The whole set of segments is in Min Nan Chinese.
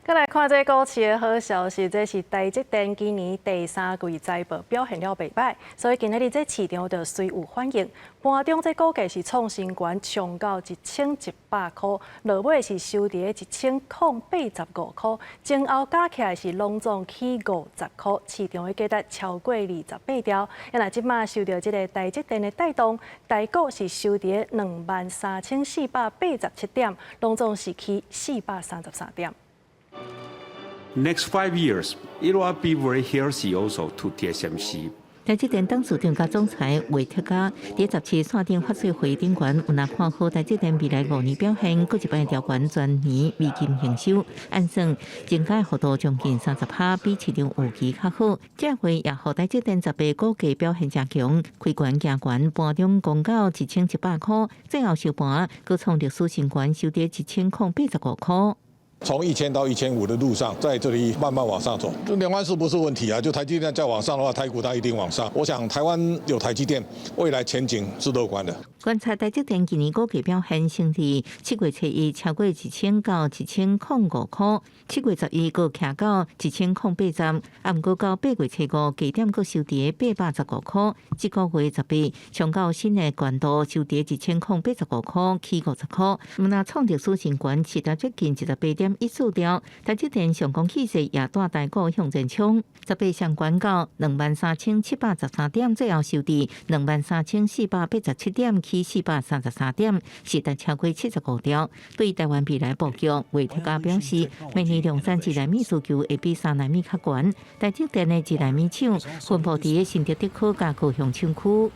閣來看這個股市的好消息，這是台積電今年第三季財報表現了袂䆀，所以今仔日這市場就隨有反應。盤中這股價是創新懸，衝到1100箍，落尾是收佇1085箍，前後加起來是攏總起50箍，市場的價值超過28兆。啊，若這馬受著這个台積電的帶動，台股是收佇23,487點，攏總是起433點。 Next 5 years, it will be very healthy also to TSMC. 台積電董事長佮總裁魏哲家佇17線頂發說會頂懸，毋但看好台積電未來5年表現，閣一擺調懸全年美金營收，按算增加幅度將近30趴，比市場預期較好。這回也予台積電18股價表現誠強，開懸行懸，盤中攻到1100箍，最後收盤閣創歷史新懸，收佇1085箍。從1000到1500的路上，在這裡慢慢往上走，這2萬4不是問題啊！就台積電再往上的話，台股它一定往上。我想台灣有台積電，未來前景是樂觀的。觀察台積電今年股價表現，先佇7月初一超過1000到1005箍，7月11閣徛到1080，啊，毋過到8月初五低點閣收佇815箍。這個月18衝到新的懸度，收佇1085箍，起50箍，毋但創歷史新懸，市值接近28.14兆。台積電上攻氣勢也帶台股向前衝，18上懸到23,713點，最後收佇23,487點，起433點，市值超過75兆。對台灣未來布局，魏哲家表示，明年量產1納米需求會比3納米較懸。台積電的1納米廠分佈佇新竹竹科佮高雄廠區。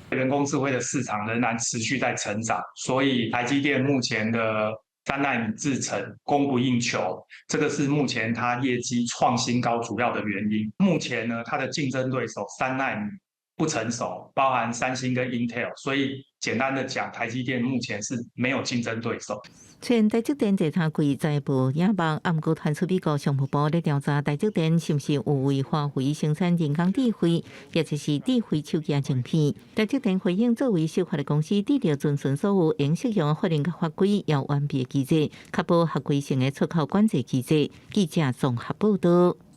人工智慧的市場仍然持續在成長，所以台積電目前的3納米製程供不應求，這個是目前它業績創新高主要的原因。目前呢，它的競爭對手3納米不成熟，包含三星跟 Intel，所以簡單的講，台積電目前是沒有競爭對手。雖然台積電這三季財報野望，啊，毋過傳出美國商務部咧調查台積電是毋是有為華為生產人工智慧，抑或是智慧手機晶片。台積電回應，作為守法的公司，致力遵循所有應適用法令佮法規，有完備的機制，確保合規性的出口管制機制。記者綜合報導。